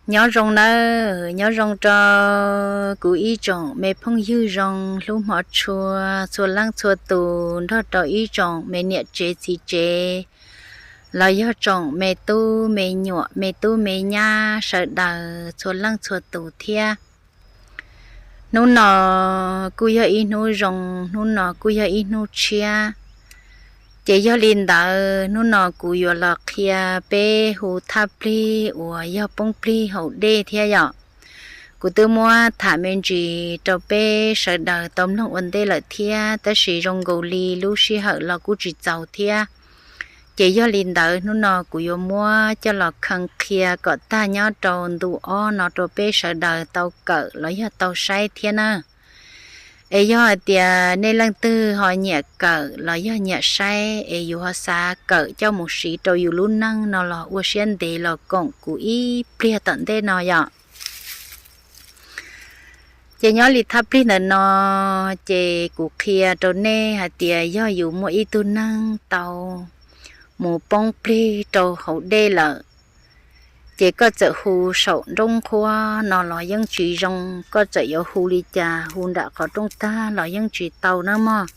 Nyob zoo nawb, nyob zoo rau kuv ib tsoom me phooj ywg zoo hlub hmov tshua txhua leej txhua tus nrog rau ib tsoom me niam tsev txiv tsev los yog tsoom me tub me nyuam me tub me nyab sawv daws txhua leej txhua tus thiab. Hnub no kuj yog ib hnub zoo, hnub no kuj yog ib hnub tshiab. Ces yog li ntawd hnub no kuv yuav los qhia peb hu thaj plig uas yog poob plig haus dej thiab yom. Kuv twb muab tham me ntsis rau peb sawv daws tau mloog ua ntej lawm thiab, tab sis zoo nkaus li lub sij hawm los kuj tsis txaus thiab. Ces yog li ntawd hnub no kuv yuav muab coj los kheev qhia kom tag nyob rau ntu ob no rau peb sawv daws tau kawm los yog tau saib thiab na. Es yog hais tias nej leej twg ho nyiam kawm los yog nyiam saib es yus ho xav kawm coj mus siv rau yus lub neej no los ua siab ntev los koom kuv ib pliag tom ntej no yom. Ces nyob li thaj plig ntawm no, ces kuv qhia rau nej hais tias yog yus muaj ib tug neeg tau mus poob plig rau hauv dej lawm, ces koj txawm hu saum nroob nqhuab no los yeej tsis zoo, koj txawm yuav hu li cas hu nram qhov rooj tag los yeej tsis tau nawb mog.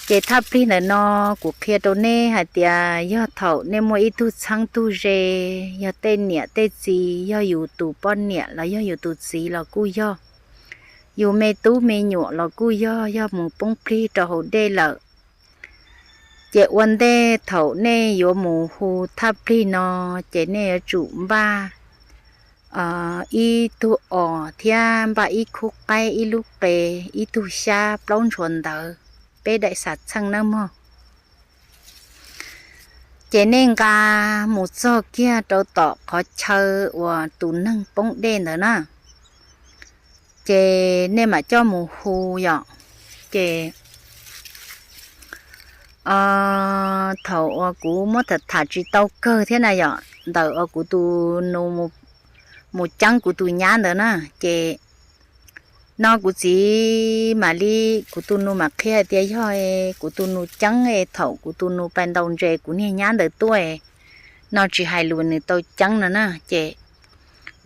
Ces thaj plig ntawm no kuv qhia rau nej hais tias yog thaum nej muaj ib tug txheeb tug ze, yog tej niam tej txiv, yog yus tus poj niam los yog yus tus txiv los kuj yog, yus me tub me nyuam los kuj yog, yog mus poob plig rau hauv dej lawm, ces ua ntej thaum nej yuav mus hu thaj plig no, ces nej yuav tsum npaj ib tug os thiab npaj ib khub qaib, ib lub qe, ib tug xyab, plaub ntshua ntawv, peb daim xav txheej nawb mog. Ces nej nqa mus txog kiag rau tom qhov chaw uas tus neeg poob dej ntawd na, ces nej mam coj mus hu yom. Ces thaum uas kuv muab tham tham tsis tau kawg thiab na yom, ntawm uas kuv tus nus mus ceeb kuv tus nyab ntawd na, ces no kuv txiv mam li, kuv tus nus mam qhia tias yog kuv tus nus ceeb es thaum kuv tus nus pais ntaus ntses kuv niag nyab ntawd tuaj no tsis hais lus nws tau ceeb no na, ces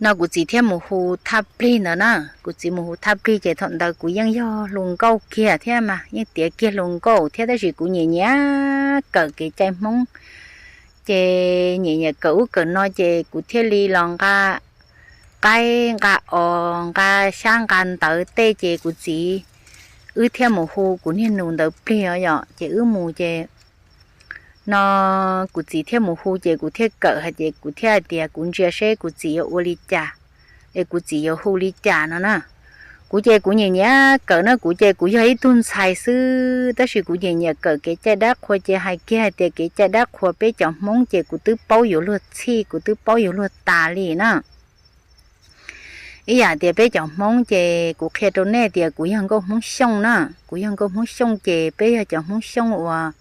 no kuv txiv thiaj mus hu thaj plig ntawd na. Kuv txiv mus hu thaj plig ces thaum ntawd kuv yeej yog hluas nkauj kiag thiab mas yeej tiav kiag hluas nkauj thiab, tab sis kuv nyiam nyiam kawm kev cai Hmoob, ces nyiam nyiam kawm ub kawm no ces kuv thiaj li los nqa qaib nqa os nqa xyab nqa ntawv tej ces kuv txiv wb thiaj mus hu kuv niag nus ntawd plig os yom. Ces wb mus ces no kuv txiv thiaj mus hu ces kuv thiaj kawm hais ces kuv thiaj hais tias kuv ntsia seb kuv txiv yuav ua li cas es kuv txiv yuav hu li cas no na. Kuv ces kuv nyiam nyiam kawm na, kuv ces kuv yog ib tug ntxhais xwb tab sis kuv nyiam nyiam kawm kev cai dab qhuas ces hais kiag hais tias kev cai dab qhuas peb cov Hmoob ces kuv twb paub yuav luag txhij, kuv twb paub yuav luag tas li na. Ib yam tias peb cov Hmoob ces kuv qhia rau nej tias kuv yog nkauj Hmoob Xyooj na, kuv yog nkauj Hmoob Xyooj ces peb yog cov Hmoob Xyooj uas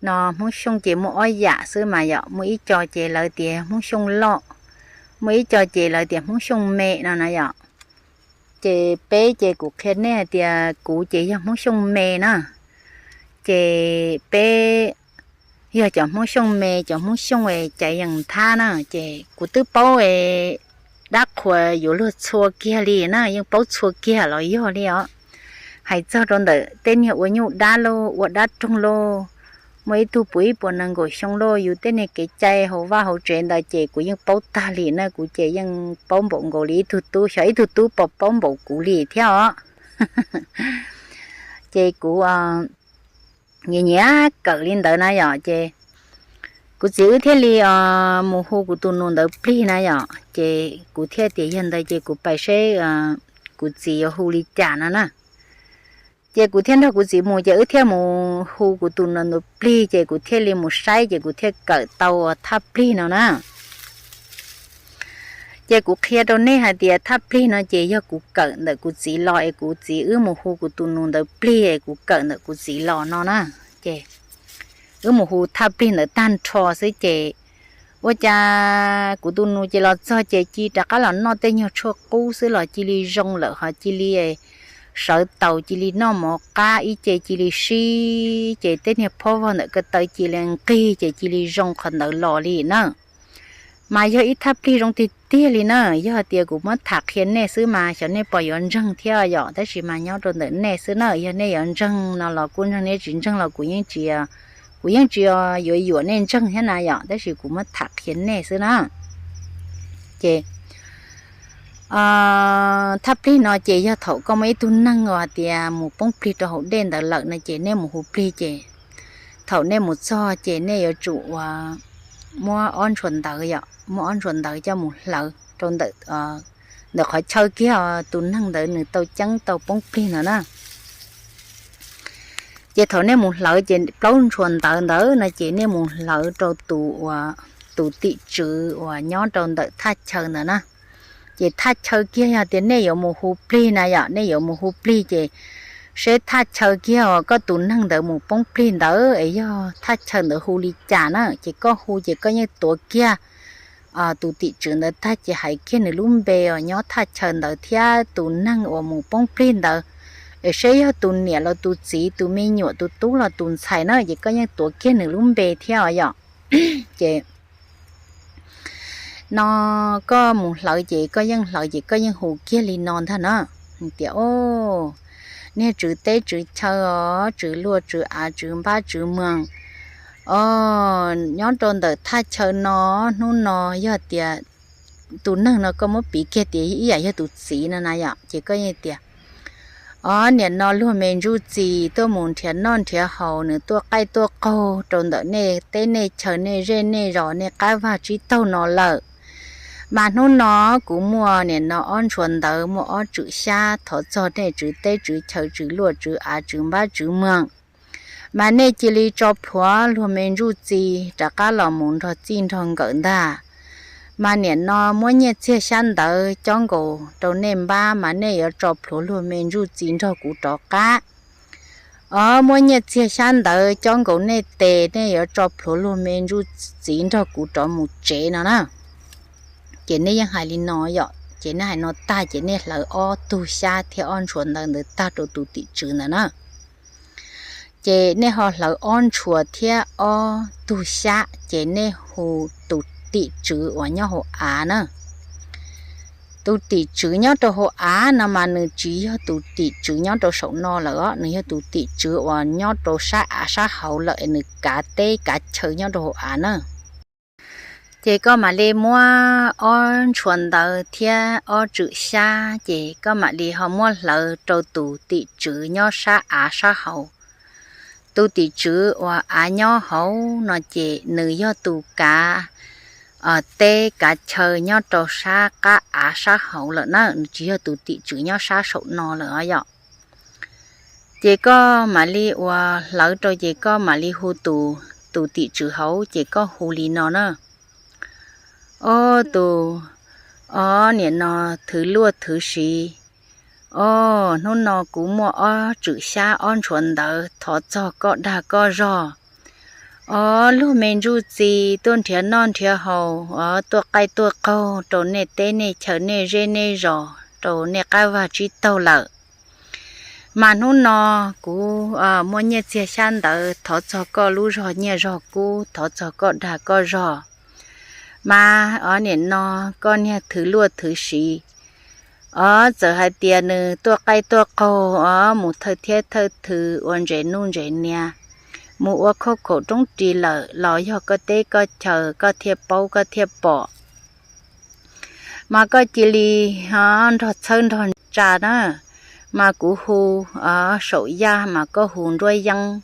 no Hmoob Xyooj ces muaj ob yam xwb mas yom, muaj ib co ces lawv tias Hmoob Xyooj loj, muaj ib co ces lawv tias Hmoob Xyooj me no na yom. Ces peb ces kuv qhia nej hais tias kuv ces yog Hmoob Xyooj me na, ces peb yog cov Hmoob Xyooj me, cov Hmoob Xyooj caiv yees nthab na, ces kuv twb paub dab qhuas yuav luag txhua kiag li na, yeej paub txhua kiag los yog li os. Hais txog rau ntawm tej niag ua nyuj dab lauj, ua dab roog lauj, muaj ib tug puv ib puas nees nkaum xyoo lauj, yus tej niag kev cai hauv vaj hauv tsev ntawd ces kuv yeej paub tag li na, kuv ces yeej paub npaum nkaus li ib tug tub, xyov ib tug tub puas paub npaum kuv li thiab os. Ces kuv nyiam nyiam kawm li ntawd na yom, ces kuv txiv wb thiaj li mus hu kuv tus nus ntawd plig na yom, ces kuv thiaj tias yog ntawd ces kuv pais seb kuv txiv yuav hu li cas no na. Ces kuv thiaj nrog kuv txiv mus ces wb thiaj mus hu kuv tus nus ntawd plig ces kuv thiaj li mus saib ces kuv thiaj kawm tau thaj plig no na. Ces kuv qhia rau nej hais tias thaj plig no ces yog kuv kawm ntawm kuv txiv los es kuv txiv wb mus hu kuv tus nus ntawd plig es kuv kawm ntawm kuv txiv los no na. Ces wb mus hu thaj plig ntawd tag nrho xwb ces ua cas kuv tus nus ces los txog ces cia rov qab los noj tej nyuag tshuaj qub xwb los cia li zoo lawm ho cia li sawv taus cia li noj mov qab ib ce cia li sib ces tej niag phob vog ntawm ko taw cia li nqig ces cia li zoo qhov ntawd los li na. Mas yog ib thaj plig zoo tiag tiag li na, yog tias kuv muab tham qhia nej xwb mas xyov nej puas yuav ntseeg thiab yom, tab sis mas nyob rau ntawm nej xwb na, yog nej yuav ntseeg no los kuj ntseeg, nej tsis ntseeg los kuv yeej tsis, kuv yeej tsis yuav yuam nej ntseeg thiab na yom, tab sis kuv muab tham qhia nej xwb na. Ces thaj plig no ces yog thaum koj muaj ib tug neeg uas hais tias mus poob plig rau hauv dej ntawd lawm no ces nej mus hu plig ces thaum nej mus txog ces nej yuav tsum uas muab ob ntshua ntawv yom, muab ob ntshua ntawv coj mus hlawv rau ntawm, ntawm qhov chaw kiag tus neeg ntawd nws tau ceeb tau poob plig ntawd na. Ces thaum nej mus hlawv ces plaub ntshua ntawv ntawd no ces nej mus hlawv rau tus uas, tus tim tswv uas nyob rau ntawm thaj chaw ntawd na. Ces thaj chaw kiag yog tias nej yuav mus hu plig na yom, nej yuav mus hu plig ces seb thaj chaw kiag uas koj tus neeg ntawd mus poob plig ntawd es yog thaj chaw ntawd hu li cas na, ces koj hu ces koj yeej tuav kiag tus tim tswv ntawd tag ces hais kiag nws lub npe uas nyob thaj chaw ntawd thiab tus neeg uas mus poob plig ntawd, es seb yog tus niam los tus txiv, tus me nyuam, tus tub los tus ntxhais na, ces koj yeej tuav kiag nws lub npe thiab os yom. Ces no koj mus hlawv ces koj yeej hlawv ces koj yeej hu kiag li no ntag na, tias, Niag tswv teb tswv chaw os, tswv luag tswv av tswv npab tswv muag os, nyob rau ntawm thaj chaw no, hnub no yog tias tus neeg no koj muab piv kiag tias ib yam yog tus txiv no na yom, ces koj yeej tias, Os, niam no luag me ntsuj txiv tuaj mus nrhiav noj nrhiav haus, nws tuaj qaij tuaj qaug rau ntawm nej teb nej chaw nej zej nej zos nej qab vag tsib taug no lawm. Mas hnub no kuv muaj niam no ob ntshua ntawv, muaj ob tswm xyab thov txog nej tswv teb tswv chaw tswv luaj tswv av tswv npab tswv muag. Mas nej cia li tso plhuav luag me ntsuj txiv rov qab los mus nrog txij nrog nkawm ntag. Mas niam no muab nyiaj txiag xyab ntawv cob nkaus rau nej npab, mas nej yuav tso plhuav luag me ntsuj txiv nrog kuv rov qab. Os, muab nyiaj txiag xyab ntawv cob nkaus nej tes, nej yuav tso plhuav luag me ntsuj txiv nrog kuv rov mus tsev no na. Ces nej yeej hais li no yom, ces nej hais no tag ces nej hlawv ob tug xyab thiab ob ntshua ntawv ntawd tag rau tus tim tswv ntawd na. Ces nej ho hlawv ob ntshua thiab ob tug xyab ces nej hu tus tim tswv uas nyob hauv av na. Tus tim tswv nyob rau hauv av no mas nws tsis yog tus tim tswv nyob rau saum no lawm os, nws yog tus tim tswv uas nyob rau sab av sab hauv lawm es nws kav teb kav chaw nyob rau hauv av na. Ces koj mam li muab ob ntshua ntawv thiab ob tswm xyab ces koj mam li ho muab hlawv rau tus tim tswv nyob sab av sab hauv. Tus tim tswv uas av nyob hauv no ces nws yog tus kav teb kav chaw nyob rau sab qab av sab hauv lawm na, nws tsis yog tus tim tswv nyob sab saum no lawm os yom. Ces koj mam li uas hlawv rau ces koj mam li hu tus, tus tim tswv hauv ces koj hu li no na. Ob tus, ob niam no thwv luaj thwv siv, ob hnub no kuv muaj ob tswm xyab ob ntshua ntawv thov txog koj dag koj zog. Ob luag me ntsuj txiv tuaj nrhiav noj nrhiav haus, ob tuaj qaij tuaj qaug rau nej teb nej chaw nej zej nej zos rau nej qab vag tsib taug lawm. Mas hnub no kuv muaj nyiaj txiag xyab ntawv thov txog koj lub zog nyiaj zog kub, thov txog koj dag koj zog. Mas ob niam no koj niag thwv luaj thwv siv, ob txawm hais tias nws tuaj qaij tuaj qaug, ob mus thawj thiab thawj thwv ua ntses nuj ntses nias, mus ua khauj khaum roob ris lawm los yog koj teb koj chaw koj thiaj paub koj thiaj pom. Mas koj cia li nrog txhawb nrog tsa na, mas kuv hu saum yaj mas koj hu nruab yeeb,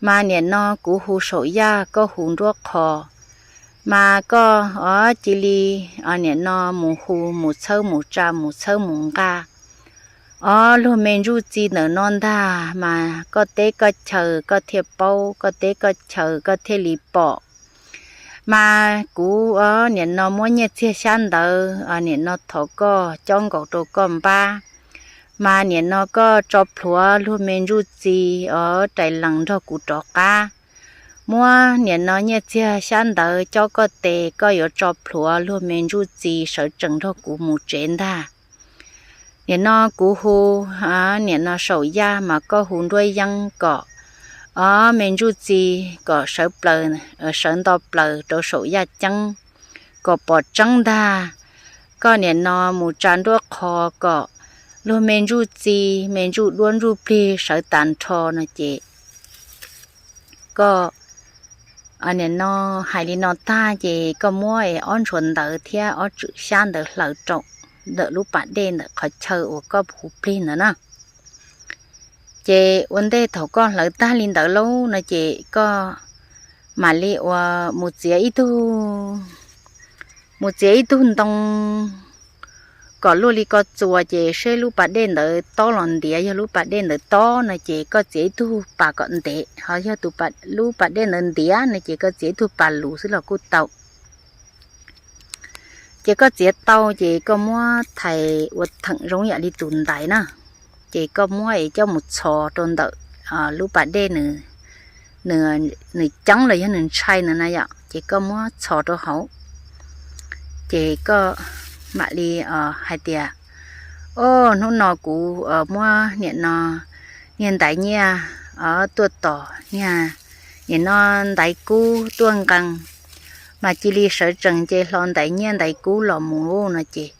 mas niam no kuv hu saum yaj koj hu nruab qho, mas koj cia li niam no mus hu mus txhawb mus tsa mus txhawb mus nqa. Ob luag me ntsuj txiv ntawm no ntag mas koj teb koj chaw koj thiaj paub, koj teb koj chaw koj thiaj li pom. Mas kuv niam no muab nyiaj txiag xyab ntawv niam no thov koj cob nkaus rau koj npab, mas niam no koj tso plhuav luag me ntsuj txiv os rais lees nrog kuv rov qab. Muab niam no nyiaj txiag xyab ntawv cob koj tes, koj yuav tso plhuav luag me ntsuj txiv sawv tsees nrog kuv mus tsev ntag. Niam no kuv hu, niam no saum yaj mas koj hu nruab yeeb kom ob me ntsuj txiv kom sawv plaws, sawv nto plaws rau saum yaj ceeb. kom pom tseeb ntag, koj niam no mus tsa nruab qho kom luag me ntsuj txiv me ntsuj duab ntsuj plig sawv tas nrho no ces koj niam no hais li no tag ces koj muab es ob ntshua ntawv thiab ob tswm xyab ntawd hlaws rau ntawm lub pas dej ntawm qhov chaw uas koj hu plig ntawd na. Ces ua ntej thaum koj hlawv tag li ntawd lauj no ces koj mam li ua mus txiav ib tug, mus txiav ib tug ntoo kom luaj li ko txuas ces seb lub pas dej ntawd tob los ntiav, yog lub pas dej ntawd tob no ces koj txiav ib tug pas kom ntev, ho yog tus, lub pas dej ntawd ntiav no ces koj txiav ib tug pas luv xwb los kuj tau. Ces koj txiav tau ces koj muab thais ua theem zoo yam li tus ntaiv na, ces koj muab es coj mus txhos rau ntawm lub pas dej nws ceeb los yog nws ntshai ntawd na yom, ces koj muab txhos rau hauv. Ces koj mam li hais tias, o, hnub no kuv muab niam no niag ntaiv nyiaj tuaj tos niag, niam no ntaiv kub tuaj nqee, mas cia li sawv tsees ces hlo ntaiv nyiaj ntaiv kub los mus no ces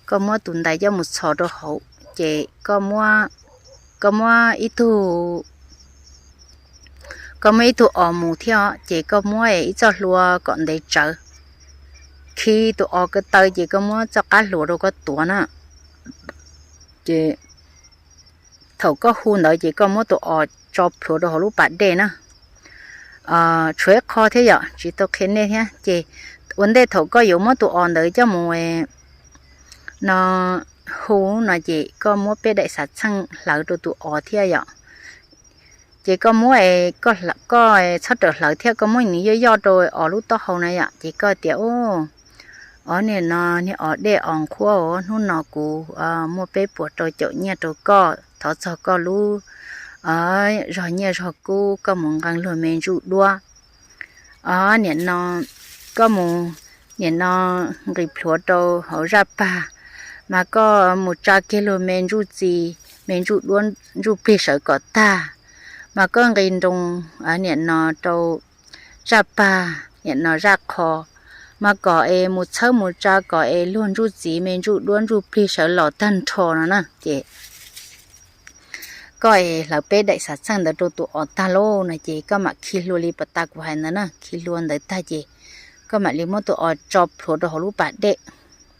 koj muab tus ntaiv coj mus txhos rau hauv ces koj muab ib tug, koj muab ib tug os mus thiab ces koj muab ib txoj hlua kom ntev tsawv khi tus os ko taw ces koj muab txoj qab hlua rau koj tuav na. Ces thaum koj hu ntawd ces koj muab tus os tso plhuav rau hauv lub pas dej na. Tshuav ib qho thiab yom, tsis tau qhia nej thiab ces ua ntej thaum koj yuav muab tus os ntawd coj mus no hu no ces koj muab peb daim xav txheej hlawv rau tus os thiab yom. Ces koj muab, koj txhob rawm hlawv thiab, koj muab nws yoj yoj rau os lub taub hau na yom, ces koj tias, o, niam no niag os dej os nqhuab, hnub no kuv muaj peb puas rau caum nyiaj rau koj, thov txog koj lub zog nyiaj zog kub koj mus nqee luag me ntsuj duab. O, niam no koj mus, niam no nqis plhuav rau hauv zaj pag, mas koj mus tsa kiag luag me ntsuj txiv me ntsuj duab ntsuj plig sawv kom tag, mas koj nqis nroo niam no rau zaj pag niam no zaj qho, mas kom es mus txhawb mus tsa kom es luag ntsuj txiv me ntsuj duab ntsuj plig sawv los tag nrho no na. Ces koj es hlawv peb daim xav txheej ntawd rau tus os tag lauj no ces koj mam khi hlua li pas tas kuv hais ntawd na, khi hlua ntawd tag ces koj mam li muab tus os tso plhuav rau hauv lub pas dej.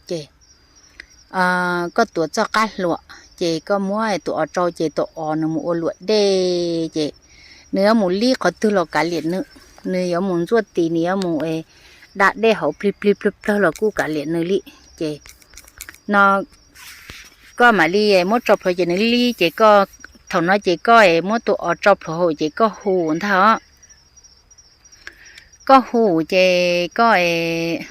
Ces koj tuav txoj qab hlua, ces koj muab tus os tsau ces tus os nws mus ua luam dej ces nws yuav mus li qhov twg los kav liam nws, nws yuav mus ntxuaj tis, nws yuav mus da dej hauv plig plig plawg plawg los kuj kav liam nws li. Ces no koj mam li muab tso plhuav ces nws li li ces koj, thaum no ces koj es muab tus os tso plhuav hauv ces koj hu ntag os. Koj hu ces koj es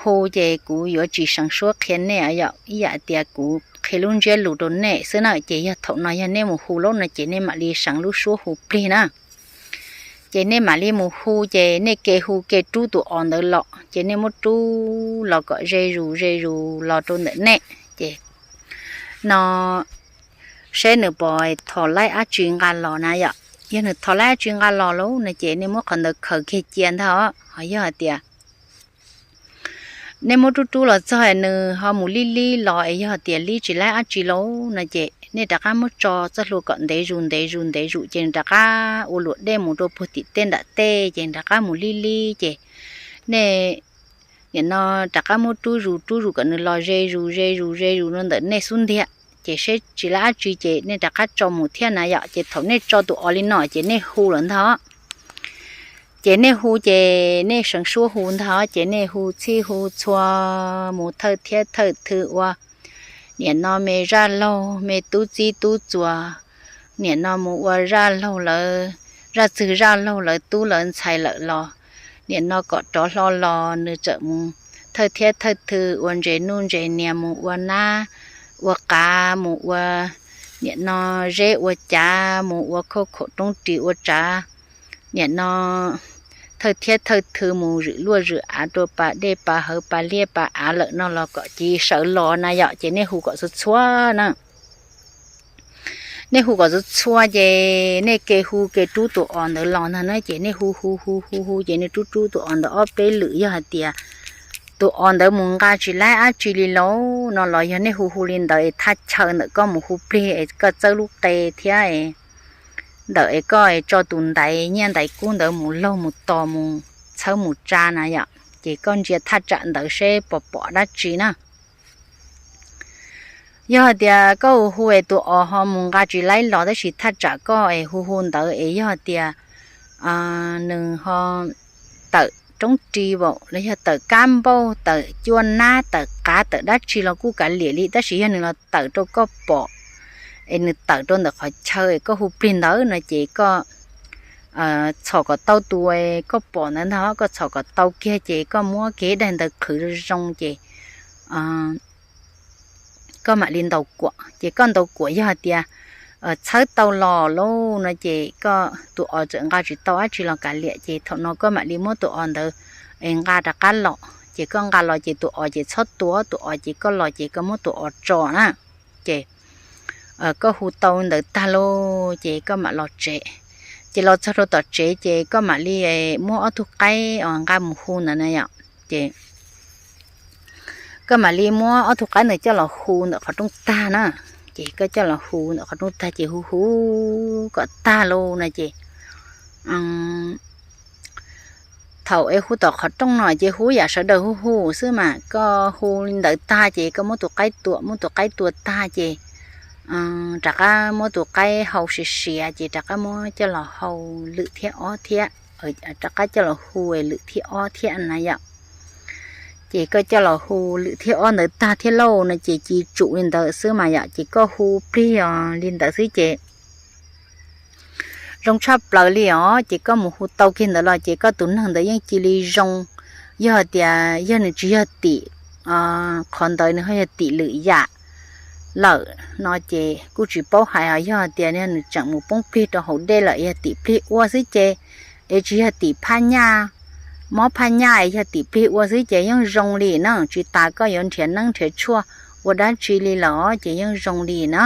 hu ces kuv yuav tsis seev suab qhia nej yom, ib yam tias kuv qhia lub ntsiab lus rau nej xwb na, ces yog thaum no yog nej mus hu lauj no ces nej mam li seev lub suab hu plig na. Ces nej mam li mus hu ces nej ke hu ke rub tus os ntawd los ces nej muab rub los kom ze zus ze zus los rau ntawm nej ces no seb nws puas thov laib dab tsi nqa los na yom. Yog nws thov laib dab tsi nqa los lauj no ces nej muab qhov ntawd khaws kiag cia ntag os. Ho yog hais tias nej muab rub rub los txog nws ho mus li li los es yog tias li tsis laib dab tsi lauj no ces nej rov qab muab tso txoj hlua kom ntev zus ntev zus ntev zus ces nws rov qab ua luam dej mus rau puag tim tej nram tej ces nws rov qab mus li li ces nej nim no rov qab muab rub zus rub zus kom nws los ze zus ze zus ze zus rau ntawm nej xub ntiag ces seb tsis laib dab tsi ces nej rov qab tso mus thiab na yom. Ces thaum nej tso tus os li no ces nej hu lawm ntag. Ces nej hu ces nej seev suab hu ntag ces nej hu txhij hu txhua mus thawj thiab thawj thw ua nim no me zaj laug me tub txib tub txuas, nim no mus ua zaj laug lawv, zaj txwg zaj laug lawv tub lawv ntxhais lawm los nim no kom rov hlo los nws txawm mus thawj thiab thawj thw ua ntses nuj ntses nias, mus ua nab ua qav, mus ua nim no zeb ua cav, mus ua khauj khaum roob ris ua tsav, nim no thawj thiab thawj thw mus zwm luaj zwm av rau pas dej pas hawv pas liaj pas av lawm no los kom cia sawv los na yom. Ces nej hu kom txhua txhua na. Nej hu kom txhua txhua ces nej ke hu ke rub tus os ntawd los ntag na. Ces nej hu hu hu hu hu ces nej rub rub tus os ntawd ob peb lwm, yog hais tias tus os ntawd mus nqa tsis laib dab tsi li lauj no los yog nej hu hu li ntawd es thaj chaw ntawm koj mus hu plig es koj txawb lub qe thiab ntawm es koj tso tus ntaiv nyiaj ntaiv kub ntawd mus laug mus tos mus txhawb mus tsa na yom, ces koj ntsia thaj tsam ntawd seb pom pom dab tsi na. Yog hais tias koj hu hu es tus os ho mus nqa tsis laib los tab sis thaj tsam koj es hu hu ntawd es yog hais tias nws ho tawm roob ris vaum los yog tawm kab npauj tawm cuaj nab tawm qav tawm dab tsi los kuj kav liam li, tab sis yog nws los tawm rau koj pom es nws tawm rau ntawm qhov chaw es koj hu plig ntawd no ces koj txhom kom tau tus koj pom ntawd ntag, koj txhom kom tau kiag ces koj muab kiag daim ntawd qhwv zoo ces koj mam li ntaus kuam. Ces koj ntaus kuam yog hais tias txhawb tau los lauj no ces koj tus os txawm nqa tsis tau dab tsi los kav liam, ces thaum no koj mam li muab tus os ntawd es nqa rov qab los, ces koj nqa los ces tus os ces txhob tua tus os ces koj los ces koj muab tus os tso na. Ces koj hu tau ntawd tag lauj ces koj mam los tsev. Ces los txog rau tom tsev ces koj mam li muab ob tug qaib os nqa mus hu ntawd na yom. Ces koj mam li muab ob tug qaib ntawd coj los hu ntawm qhov rooj tag na. Ces koj coj los hu ntawm qhov rooj tag ces hu hu kom tag lauj no ces thaum es hu tom qhov rooj no ces hu yam sawv daws hu hu xwb mas, koj hu li ntawd tag ces koj muab tus qaib tua, muab tus qaib tua tag ces rov qab muab tus qaib hau siav siav ces rov qab muab coj los hau lwm thiab ob thiab, rov qab coj los hu lwm thiab ob thiab na yom. Ces koj coj los hu lwm thiab ob ntawd tag thiab lauj no ces ci tsum li ntawd xwb mas yom, ces koj hu plig os li ntawd xwb ces zoo tshaj plaws li os. Ces koj mus hu tau kiag ntawd los ces koj tus neeg ntawd yeej cia li zoo. Yog hais tias yog nws tsis yog tim qhov ntawd nws ho yog tim lwm yam lawm no ces kuj tsis paub hais, ho yog hais tias nws tseem mus poob plig rau hauv dej lawm yog tim plig ua xwb ces, es tsis yog tim phaj nyaj, mob phaj nyaj es yog tim plig ua xwb ces yeej zoo li na, tsis tas koj yuav nrhiav neeb nrhiav tshuaj ua dab tsi li lawm ces yeej zoo li na.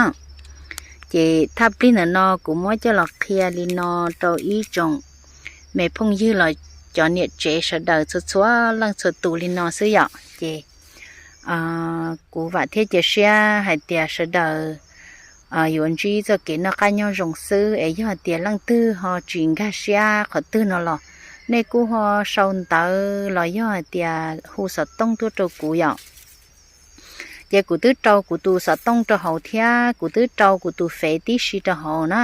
Ces thaj plig ntawm no kuv muab coj los qhia li no rau ib tsoom me phooj ywg los cov niam tsev sawv daws txhua txhua leej txhua tus li no xwb yom. Ces kuv vam thiab cia siab hais tias sawv daws yuav ntsib txoj kev noj qab nyob zoo xwb, es yog hais tias leej twg ho tsis nkag siab qhov twg no los nej kuj ho sau ntawv los yog hais tias hu xov tooj tuaj rau kuv yom. Ces kuv twb rau kuv tus xov tooj rau hauv thiab kuv twb rau kuv tus fev tib si rau hauv na.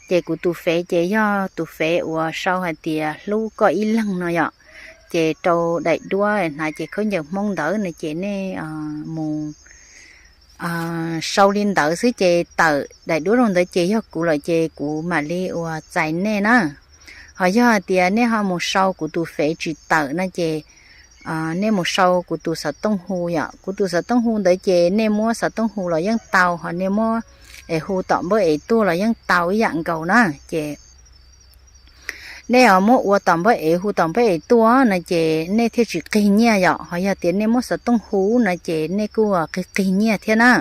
Ces kuv tus fev ces yog tus fev uas sau hais tias hlub koj ib leeg no yom. Ces rau daim duab hnav ces khaub ncaws Hmoob ntawd no ces nej mus sau li ntawd xwb ces tawm daim duab rau ntawd ces yog kuv lawm ces kuv mam li ua txais nej na. Ho yog hais tias nej ho mus sau kuv tus fev tsis tawm no ces nej mus sau kuv tus xov tooj hu yom. Kuv tus xov tooj hu ntawd ces nej muab xov tooj hu los yeej tau, ho nej muab es hu tom npawb ev tuaj los yeej tau ib yam nkaus na. Ces nej ho muab ua tom npawb ev hu tom npawb ev tuaj no ces nej thiaj tsis qig nyiaj yom. Ho yog tias nej muab xov tooj hu no ces nej kuj qig qig nyiaj thiab na.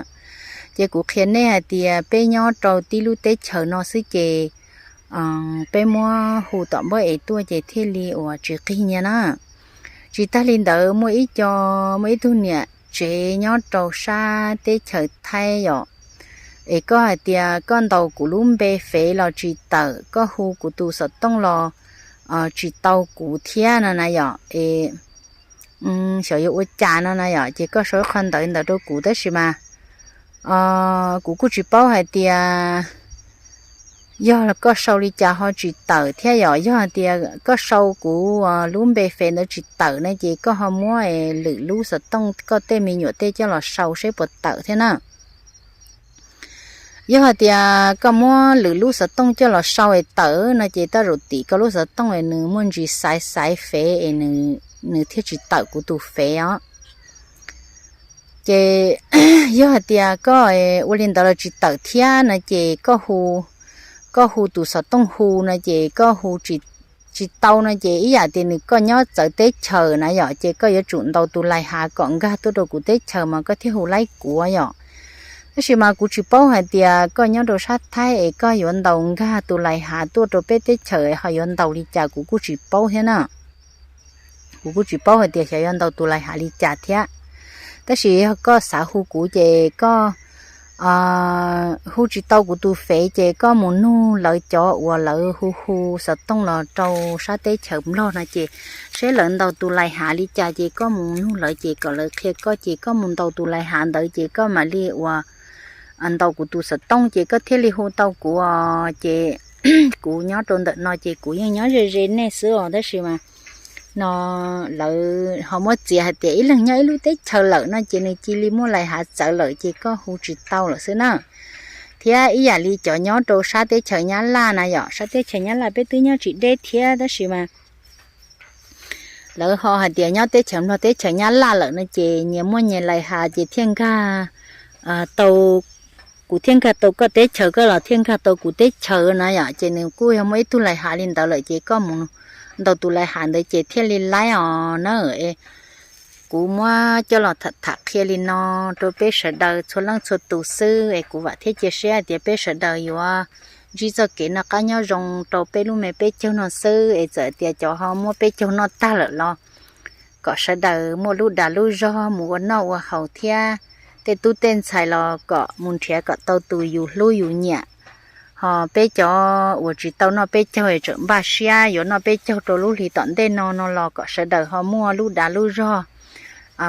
Ces kuv qhia nej hais tias peb nyob rau tib lub teb chaws no xwb ces peb muab hu tom npawb ev tuaj ces thiaj li uas tsis qig nyiaj na. Tsis tag li ntawd muaj ib co, muaj ib tug niam tsev nyob rau sab teb chaws Thaib yom, es koj hais tias koj ntaus kuv lub npe fev los tsis tawm, koj hu kuv tus xov tooj los tsis tau kuv thiab no na yom. Es xyov yuav ua cas no na yom, ces koj sau ib qho ntawv ntawd rau kuv tab sis mas kuv kuj tsis paub hais tias yog koj sau li cas ho tsis tawm thiab yom. Yog hais tias koj sau kuv lub npe fev ntawd tsis tawm na ces koj ho muab lwm lub xov tooj koj tej me nyuam tej coj los sau seb puas tawm thiab na. Yog hais tias koj muab lwm lub xov tooj coj los sau es tawm no ces tej zaum tim koj lub xov tooj es nws muaj ntsis xaiv xaiv fev es nws thiaj tsis tawm kuv tus fev os. Ces yog hais tias koj ua li ntawd los tsis tawm thiab no ces koj hu tus xov tooj hu no ces koj hu tsis tau no ces ib yam tias nws koj nyob txawv teb chaws na yom, ces koj yuav tsum ntaus tus lais hav kom nkag tuaj rau kuv teb chaws mas koj thiaj hu laib kuv yom. Tab sis mas kuv tsis paub hais tias koj nyob rau sab Thaib es koj yuav ntaus nkag tus lais hav tuaj rau peb teb chaws ho yuav ntaus li cas kuv kuj tsis paub thiab na. Kuv kuj tsis paub hais tias xyov yuav ntaus tus lais hav li cas thiab. Tab sis yog koj xav hu kuv ces koj hu tsis tau kuv tus fev ces koj mus nug lawv cov uas lawv hu hu xov tooj los rau sab teb chaws Nplog no ces seb lawv ntaus tus lais hav li cas ces koj mus nug lawv ces kom lawv qhia koj ces koj mus ntaus tus lais hav ntawd ces koj mam li uas ntaus kuv tus xov tooj ces koj thiaj li hu tau kuv os. Ces kuv nyob rau ntawm no ces kuv yeej nyob ze ze nej xwb os, tab sis mas no lawv ho muab txiav hais tias ib leeg nyob ib lub teb chaws lawm no ces nws cia li muaj lais hav txawv lawm ces koj hu tsis tau lawm xwb na. Thiab ib yam li cov nyob rau sab teb chaws Nyab Laj na yom, sab teb chaws Nyab Laj peb twb nyob tsis deb thiab tab sis mas lawv ho hais tias nyob teb chaws Nplog teb chaws Nyab Laj lawm no ces nyias muaj nyias lais hav ces thiaj nkag tau, kuv thiaj nkag tau koj teb chaws, koj los thiaj nkag tau kuv teb chaws na yom. Ces nws kuj yog muaj ib tug lais hav li ntawd lawm ces koj mus ntaus tus lais hav ntawd ces thiaj li laib os na. Kuv muab coj los tham qhia li no rau peb sawv daws txhua leej txhua tus xwb es kuv vam thiab cia siab hais tias peb sawv daws yuav ntsib txoj kev noj qab nyob zoo rau peb lub me peb caug no xwb es txawm tias cov ho muab peb caug noj tag lawm los kom sawv daws muaj lub dag lub zog mus ua noj ua haus thiab tej tub tej ntxhais los kom mus nrhiav kom tau tus yus hlub yus nyiam. Ho peb cov uas tsis tau noj peb caug es tseem npaj siab yuav noj peb caug rau lub hli tom ntej no no los kom sawv daws ho muaj lub dag lub zog,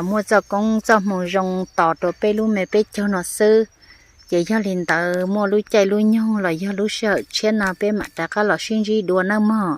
muaj txoj koob txoj hmoo zoo tos rau peb lub me peb caug no xwb. Ces yog li ntawd muaj lub caij lub nyoog los yog lub sij hawm tshiab no peb mam rov qab los sib ntsib dua nawb mog.